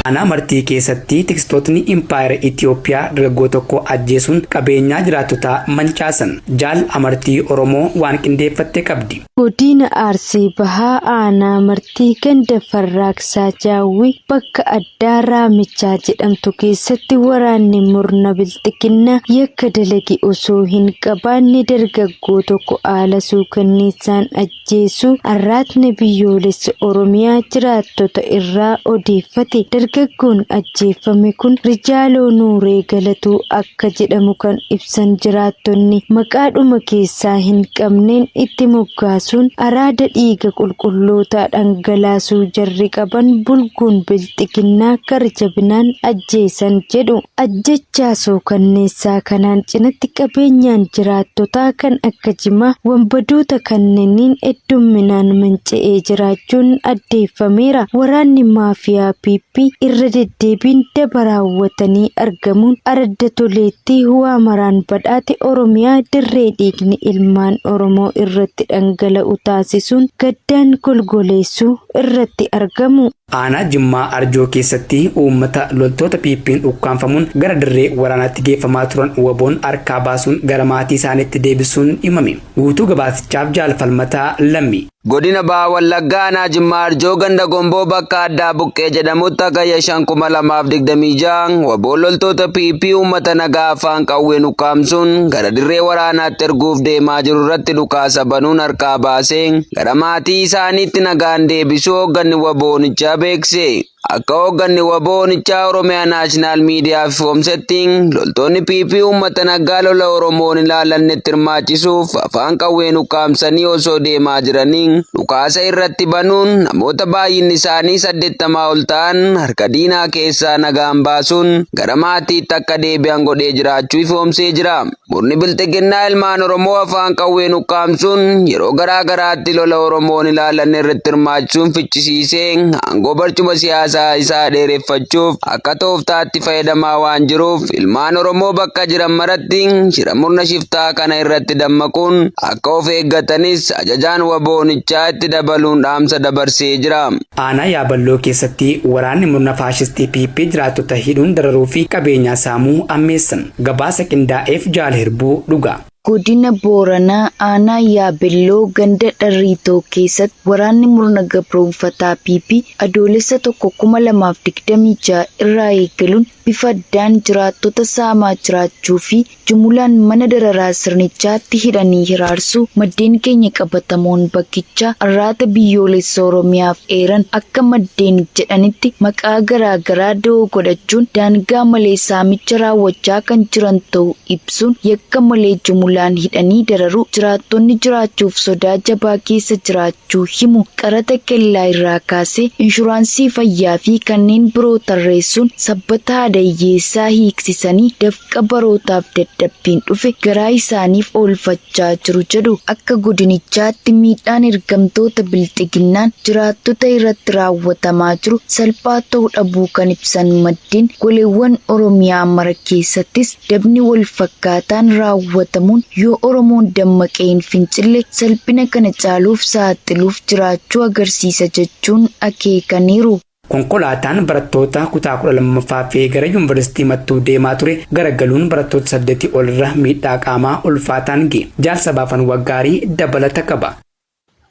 Aanaa Martii keessatti tikstootni Impaayera Itiyoophiyaa dargaggoo tokko ajjeesuun qabeenyaa jiraattotaa mancaasan. Jaal Amartii Oromoo waan qindeeffatte qabdi. Godina Arsii Bahaa Aanaa Martii ganda Farraaqsaa Jaawwii bakka addaa Raamichaa jedhamtu keessatti waraanni murna Bilxiginnaa yakka dalage osoo hin qabaanne dargaggoo tokko haala suukanneessaan ajjeesuu Arraatni Biyyoolessa Oromiyaa jiraattota irraa odeeffate. Dargaggoon ajjeeffame kun Rijaaloo Nuuree Galatuu akka jedhamu kan ibsan jiraattonni, maqaadhuma keessaa hin qabneen itti moggaasuun araada dhiiga qulqullootaa dhangalaasuu jarri qaban bulguun Bilxiginnaa gara jabinaan ajjeesan jedhu. Ajjechaa suukanneessaa kanaan cinatti qabeenyaan jiraattotaa kan akka jimaa wanbadoota kanneniin heddumminaan manca'ee jiraachuun addeeffameera. Waraanni maafiyaa PP irra deddeebiin daba raawwatanii argamuun aradda Toleettii waa maraan badhaate Oromiyaa dirree dhiigni ilmaan Oromoo irratti dhangala'u taasisuun gaddaan golgoleessuu irratti argamu. Aanaa Jimmaa Arjoo keessatti uummata loltoota PPn ukkaamfamuun gara dirree waraanaatti geeffamaa turan WBOn harkaa baasuun gara maatii isaaniitti deebisuun himame. Guutuu gabaasichaaf Jaal Falmataa Lammii. Godina Baha Wallaggaa Aanaa Jimmaa Arjoo ganda Gomboo bakka addaa Buqqee jedhamutti Hagayya 5,2026 wbo loltoota PP uummata nagaa afaan qawween ukkaamsuun gara dirree waraanaatti erguuf deemaa jiru irratti dhukaasa banuun harkaa baasee gara maatii isaaniitti nagaan deebisuu hoogganni wbo onichaa beekse. Akka hoogganni wbo onichaa Oromiyaa Naashinaal Miidiyaaf ifoomsetti loltoonni PP uummata nagaa lola Oromoon ilaalannetti hirmaachisuuf afaan qawween ukkaamsanii osoo deemaa jiranii dhukaasa irratti banuun namoota baay'inni isaanii 80 ol ta'an harka diinaa keessaa nagaan baasuun gara maatiitti akka deebi'an godhee jiraachuu ifoomsee jira. Murni Bilxiginnaa ilmaan Oromoo afaan qawween ukkaamsuun yeroo garaa garaatti lola Oromoon ilaallanne irratti hirmaachisuun ficcisiisee aangoo barcuma siyaasaa isaa dheereffachuuf akka tooftaatti fayyadamaa waan jiruuf ilmaan Oromoo bakka jiran maratti shira murna shiftaa kana irratti dammaquun akka of eeggatanis ajajaan wbo onichaa itti dabaluun dhaamsa dabarsee jira. Aanaa Yaaballoo keessatti waraanni murna faashistii PP jiraattota hidhuun dararuu fi qabeenyaa saamuu ammeessan. Gabaasa qindaa'eef Jaal Hirbuu Dhugaa. Godina Booranaa aanaa Yaabelloo ganda Dharriitoo keessatti waraanni murna gabroomfataa PP Adoolessa 1, 2026 irraa eegaluun bifa addaan jiraattota saamaa jiraachuu fi jumulaan mana dararaa sirnichaatti hidhanii hiraarsuu maddeen keenya qabatamoon bakkichaa Arraata Biyyoolessa Oromiyaaf eeran. Akka maddeen jedhanitti maqaa garaa garaa da'oo godhachuun daangaa malee saamicha raawwachaa kan jiran ta'uu ibsuun yakka malee jumulaan hidhanii dararuu jiraattonni jiraachuuf sodaa jabaa keessa jiraachuu himu. Qaraxa kellaa irraa kaasee inshuraansii fayyaa fi kanneen biroo tarreessuun sabbata haadha hiyyeessaa hiiksisanii dafqa barootaaf dadhabbiin dhufe garaa isaaniif oolfachaa jiru jedhu. Akka godinichaatti miidhaan ergamtoota Bilxiginnaan jiraattota irratti raawwatamaa jiru salphaa ta'uu dhabuu kan ibsan maddeen, goleewwan Oromiyaa mara keessattis dabni wal fakkaataan raawwatamuun yoo Oromoon dammaqee hin fincille salphina kana caaluuf saaxiluuf jiraachuu agarsiisa jechuun akeekaniiru. Konkolaataan barattoota kutaa 12ffaa fe'ee gara Yuunivarsiitii Mattuu deemaa ture garagaluun barattoota saddeetii olirra miidhaa qaamaa ulfaataan ga'e. Jaal Sabaafan Waggaarii dabalata qaba.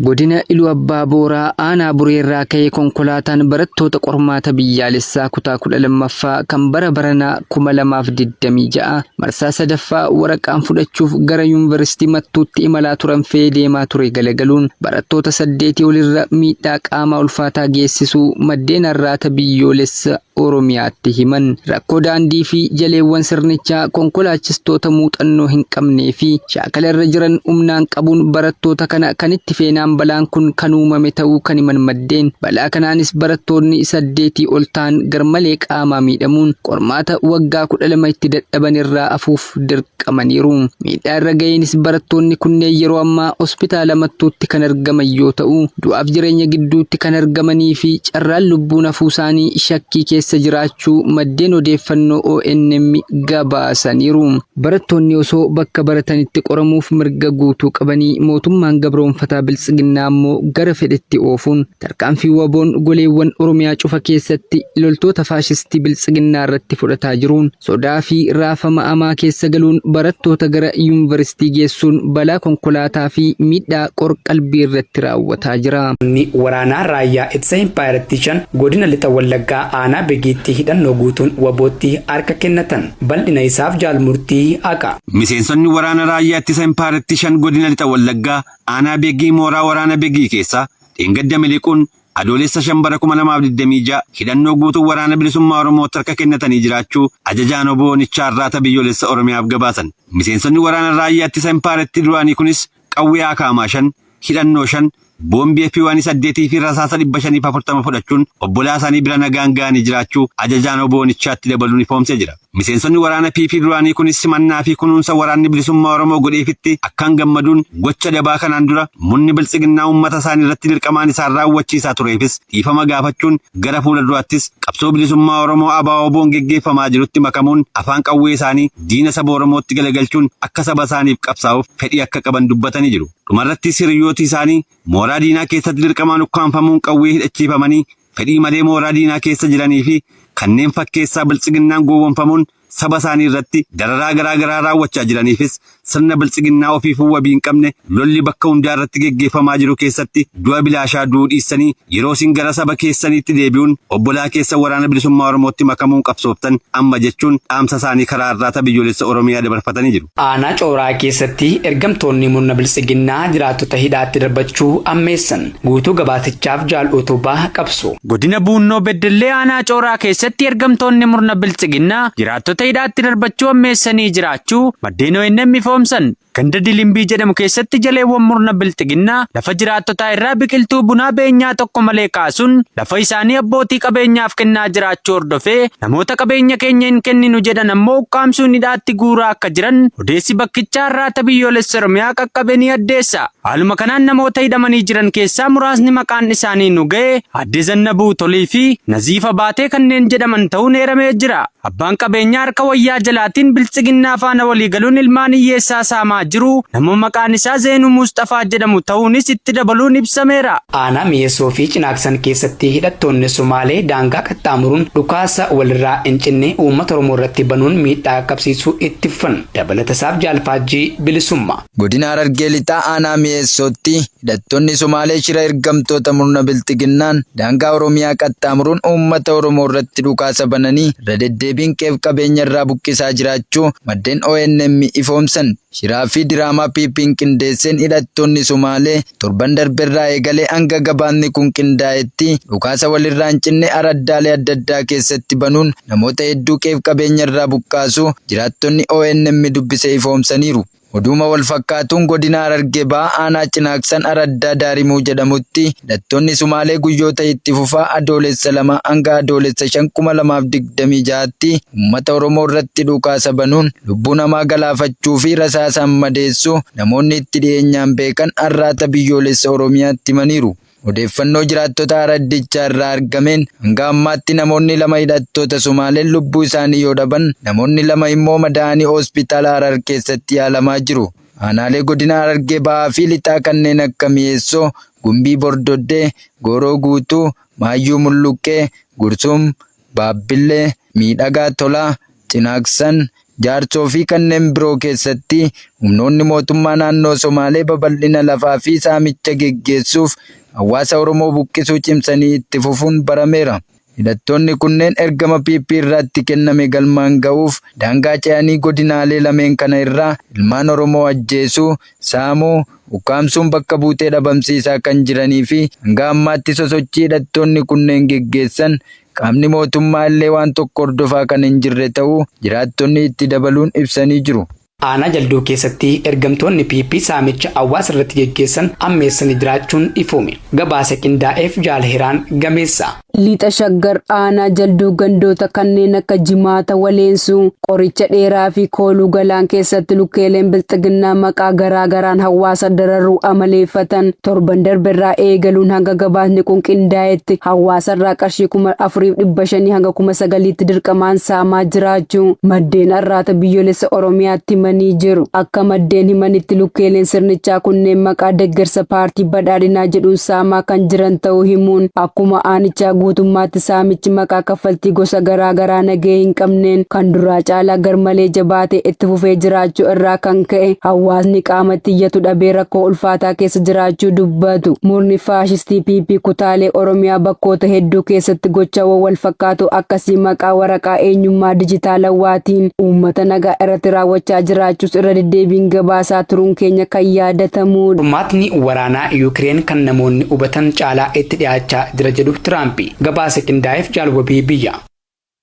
Godina Iluu Abbaa Booraa aanaa Bureerraa ka'ee konkolaataan barattoota qormaata biyyaalessaa kutaa 12ffaa kan bara baranaa 2026 marsaa 3ffaa waraqaan fudhachuuf gara Yuunivarsiitii Mattuutti imalaa turan fe'ee deemaa ture galagaluun barattoota saddeetii olirra miidhaa qaamaa ulfaataa geessisuu maddeen Arraata Biyyoolessa Oromiyaatti himan. Rakkoo daandii fi jaleewwan sirnichaa konkolaachistoota muuxannoo hin qabnee fi shaakala irra jiran humnaan qabuun barattoota kana kan itti feenaan balaan kun kan uumame ta'uu kan himan maddeen, balaa kanaanis barattoonni saddeetii ol ta'an garmalee qaamaa miidhamuun qormaata waggaa 12 itti dadhaban irraa hafuuf dirqamaniiru. Miidhaa irra ga'eenis barattoonni kunneen yeroo ammaa hospitaala Mattuutti kan argaman yoo ta'u, du'aaf jireenya gidduutti kan argamanii fi carraan lubbuun hafuu isaanii shakkii keessa jiraachuu maddeen odeeffannoo ONM gabaasaniiru. Barattoonni osoo bakka baratanitti qoramuuf mirga guutuu qabanii mootummaan gabroomfataa Biltsiginnaa Bilxiginnaa ammoo gara fedhetti oofuun tarkaanfii WBOn goleewwan Oromiyaa cufa keessatti loltoota faashistii Bilxiginnaa irratti fudhataa jiruun sodaa fi raafama amaa keessa galuun barattoota gara yuunivarsiitii geessuun balaa konkolaataa fi miidhaa qorqalbii irratti raawwataa jira. Humni waraanaa raayyaa ittisa impaayerattii 5 godina lixa Wallaggaa aanaa Begiitti hidhannoo guutuun WBOtti harka kennatan. Bal'ina isaaf Jaal Murtii Haqa. Miseensonni waraana raayyaa ittisa impaayerattii 5 godina lixa Wallaggaa aanaa Begii mooraa waraana Begii keessaa dheengadda miliquun Adoolessa 5 bara 2026 hidhannoo guutuun waraana bilisummaa Oromootti harka kennatanii jiraachuu ajajaan oboo Onichaa Arraata Biyyoolessa Oromiyaaf gabaasan. Miseensonni waraana raayyaa ittisa impaayerattii duraanii kunis qawwee akaamaa 5, hidhannoo 5, boombii FP1 8 fi rasaasa 540 fudhachuun obbolaa isaanii bira nagaan ga'anii jiraachuu ajajaan oboo Onichaatti dabaluun ifoomsee jira. Miseensonni waraana PP duraanii kunis simannaa fi kunuunsa waraanni bilisummaa Oromoo godheefitti akkaan gammaduun gocha dabaa kanaan dura murni biltsiginnaa uummata isaanii irratti dirqamaan isaan raawwachiisaa tureefis dhiifama gaafachuun gara fuula duraattis qabsoo bilisummaa Oromoo ABO-WBOn geggeeffamaa jirutti makamuun afaan qawwee isaanii diina saba Oromootti galagalchuun akka saba isaaniif qabsaa'uuf fedhii akka qaban dubbatanii jiru. Dhumarrattis hiriyyooti isaanii mooraa diinaa keessatti dirqamaan ukkaamfamuun qawwee hidhachiifamanii fedhii malee mooraa diinaa keessa jiranii fi kanneen fakkeessaa biltsiginnaan gowwomfamuun saba isaanii irratti dararaa garaa garaa raawwachaa jiraniifis sirna biltsiginnaa ofiifuu wabii hin qabne lolli bakka hundaa irratti geggeeffamaa jiru keessatti du'a bilaashaa du'uu dhiistanii yeroo isin gara saba keessaniitti deebi'uun obbolaa keessa waraana bilisummaa Oromootti makamuun qabsooftan amma jechuun dhaamsa isaanii karaa Arraata Biyyoolessa Oromiyaa dabarfatanii jiru. Aanaa Cooraa keessatti ergamtoonni murna Biltsiginnaa jiraattota hidhaatti darbachuu ammeessan. Guutuu gabaasichaaf Jaal Utubaa Qabsoo. Godina Buunnoo Beddellee aanaa Cooraa keessatti ergamtoonni murna Biltsiginnaa jiraattota hidhaatti darbachuu ammeessanii jiraachuu maddeen ONM ifoomsan. Ganda Dilimbii jedhamu keessatti jaleewwan murna Bilxiginnaa lafa jiraattotaa irraa biqiltuu bunaa beenyaa tokko malee kaasuun lafa isaanii abbootii qabeenyaaf kennaa jiraachuu hordofee namoota qabeenya keenya hin kenninu jedhan ammoo ukkaamsuun hidhaatti guuraa akka jiran odeessi bakkichaa Arraata Biyyoolessa Oromiyaa qaqqabe ni addeessa. Haaluma kanaan namoota hidhamanii jiran keessaa muraasni maqaan isaanii nu ga'e Aadde Zannabuu Tolii fi Naziif Abaatee kanneen jedhaman ta'uun eeramee jira. Abbaan qabeenyaa harka wayyaa jalaatiin Biltsiginnaa faana walii galuun ilmaan hiyyeessaa saamaa jiru nama maqaan isaa Zeenuu Musxafaa jedhamu ta'uunis itti dabaluun ibsameera. Aanaa Mi'eessoo fi Cinaaksan keessatti hidhattoonni Sumaalee daangaa qaxxaamuruun dhukaasa walirraa hin cinne uummata Oromoo irratti banuun miidhaa qaqqabsiisuu itti fufan. Dabalatasaaf Jaal Faajjii Bilisummaa. Godina Harargee Lixaa aanaa Mi'eessootti hidhattoonni Sumaalee shira ergamtoota murna Bilxiginnaan daangaa Oromiyaa qaxxaamuruun uummata Oromoo irratti dhukaasa bananii irra deddeebiin qe'eef qabeenya irraa buqqisaa jiraachuu maddeen ONM ifoomsan. Shiraa fi diraamaa PPn qindeesseen hidhattoonni Sumaalee torban darbe irraa eegalee hanga gabaasni kun qindaa'etti dhukaasa walirraa hin cinne araddaalee adda addaa keessatti banuun namoota hedduu qe'eef qabeenya irraa buqqaasuu jiraattonni ONM dubbise ifoomsaniiru. Oduuma wal fakkaatuun godina Harargee Bahaa aanaa Cinaaksan araddaa Daarimuu jedhamutti hidhattoonni Sumaalee guyyoota itti fufaa Adoolessa 2 hanga Adoolessa 5, 2026tti uummata Oromoo irratti dhukaasa banuun lubbuu namaa galaafachuu fi rasaasaan madeessuu namoonni itti dhiyeenyaan beekan Arraata Biyyoolessa Oromiyaatti himaniiru. Odeeffannoo jiraattota araddichaa irraa argameen hanga ammaatti namoonni 2 hidhattoota Sumaaleen lubbuu isaanii yoo dhaban, namoonni 2 immoo madaa'anii hospitaala Harar keessatti yaalamaa jiru. Aanaalee godina Harargee Bahaa fi Lixaa kanneen akka Mi'eessoo, Gumbii Bordoddee, Gooroo Guutuu, Maayyuu Mulluqqee, Gursum, Baabbillee, Miidhagaa Tolaa, Cinaaksan, Jaarsoo fi kanneen biroo keessatti humnoonni mootummaa naannoo Somaalee babal'ina lafaa fi saamicha geggeessuuf hawaasa Oromoo buqqisuu cimsanii itti fufuun barameera. Hidhattoonni kunneen ergama PP irraa itti kenname galmaan ga'uuf daangaa ce'anii godinaalee lameen kana irraa ilmaan Oromoo ajjeesuu, saamuu, ukkaamsuun bakka buutee dhabamsiisaa kan jiranii fi hanga ammaatti sosochii hidhattoonni kunneen geggeessan qaamni mootummaa illee waan tokko hordofaa kan hin jirre ta'uu jiraattonni itti dabaluun ibsanii jiru. Aanaa Jalduu keessatti ergamtoonni PP saamicha hawaasa irratti geggeessan ammeessanii jiraachuun ifoome. Gabaasa qindaa'eef Jaal Hiraan Gameessa. Lixa Shaggar aanaa Jalduu gandoota kanneen akka Jimaata Waleensuu, Qoricha Dheeraa fi Kooluu Galaan keessatti lukkeeleen bilxiginnaa maqaa garaa garaan hawaasa dararuu amaleeffatan torban darbe irraa eegaluun hanga gabaasni kun qindaa'etti hawaasarraa qarshii 4,500 hanga 9,000tti dirqamaan saamaa jiraachuu maddeen Arraata Biyyoolessa Oromiyaatti himanii jiru. Akka maddeen himanitti, lukkeeleen sirnichaa kunneen maqaa deeggarsa paartii badhaadhinaa jedhuun saamaa kan jiran ta'uu himuun, akkuma aanichaa guutummaatti saamichi maqaa kaffaltii gosa garaa garaa nagahee hin qabneen kan duraa caalaa garmalee jabaatee itti fufee jiraachuu irraa kan ka'e hawaasni qaama iyyatu dhabee rakkoo ulfaataa keessa jiraachuu dubbatu. Murni faashistii PP kutaalee Oromiyaa bakkoota hedduu keessatti gochaawwan wal fakkaatu akkasii maqaa waraqaa eenyummaa dijitaalawaatiin uummata nagaa irratti raawwachaa jiraachuus irra deddeebiin gabaasaa turuun keenya kan yaadatamudha. Furmaatni waraanaa Yuukireen kan namoonni hubatan caalaa itti dhiyaachaa jira jedhu Tiraampi. Gabaasa qindaa'eef jaalwabii biyya.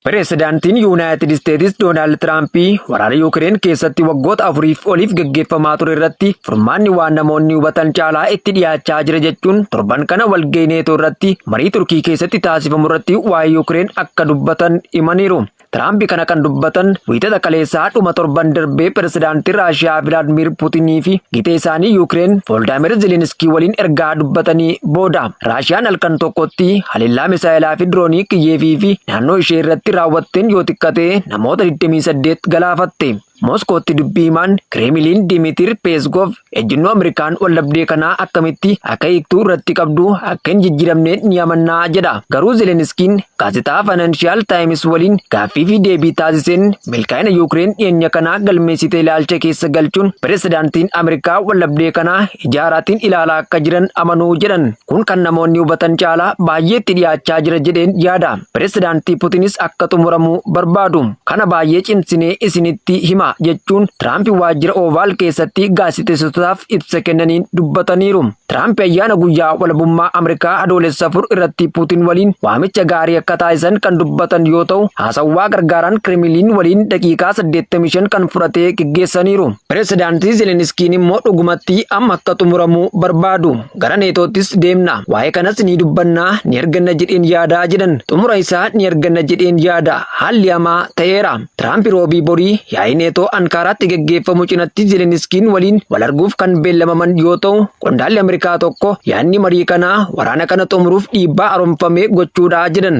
Pireezidaantiin Yuunaayitid Isteetsi Doonaald Tiraampii waraana Yuukireen keessatti waggoota 4f oliif gaggeeffamaa ture irratti furmaanni waan namoonni hubatan caalaa itti dhiyaachaa jira jechuun torban kana walgahii Neetoo irratti marii Turkii keessatti taasifamu irratti waa'ee Yuukireen akka dubbatan himaniiru. Tiraampi kana kan dubbatan Wiixata kaleessaa dhuma torban darbee pireezidaantii Raashiyaa Vilaadimir Puutinii fi gitee isaanii Yuukireen Vooldaamir Zelenskii waliin ergaa dubbatanii booda. Raashiyaan halkan tokkotti haleellaa misaayilaa fi diroonii Kiyyeefii fi naannoo ishee irratti raawwatteen yoo xiqqate namoota 28 galaafatte. Mooskootti dubbii himaan Kireemiliin Dimitir Peeskov ejjennoo Ameerikaan waldhabdee kanaa akkamitti akka hiiktuu irratti qabdu akka hin jijjiiramne ni amannaa jedha. Garuu Zelenskiin gaazexaa Financial Times waliin gaaffii fi deebii taasiseen milkaa'ina Yuukireen dhiyeenya kanaa galmeessite ilaalcha keessa galchuun pireezidaantiin Ameerikaa waldhabdee kanaa ijaaraatiin ilaalaa akka jiran amanuu jedhan. Kun kan namoonni hubatan caalaa baay'eetti dhiyaachaa jira jedheen yaada. Pireezidaantii Putinis akka xumuramu barbaadu. Kana baay'ee cimsinee isinitti hima jechuun Tiraamp waajjira Ovaal keessatti gaazexeessotaaf ibsa kennaniin dubbataniiru. Tiraamp ayyaana guyyaa walabummaa Ameerikaa Adoolessa 4 irratti Putin waliin waamicha gaarii akka taasisan kan dubbatan yoo ta'u, haasawwaa gargaaraan Kireemiliin waliin daqiiqaa 85 kan fudhatee geggeessaniiru. Pireezidaantii Zelenskiin immoo dhugumatti amma akka xumuramu barbaadu. Gara Neetoottis deemna. Waa'ee kanas ni dubbannaa, ni arganna jedheen yaadaa jedhan. Xumura isaa ni arganna jedheen yaada. Haalli hamaa ta'eera. Tiraamp Roobii borii yaa'ii Neetoo Ankaaraatti geggeeffamu cinatti Zelenskiin waliin wal arguuf kan beellamaman yoo ta'u, qondaalli Ameerikaa tokko yaadni marii kanaa waraana kana xumuruuf dhiibbaa haaromfame gochuudha jedhan.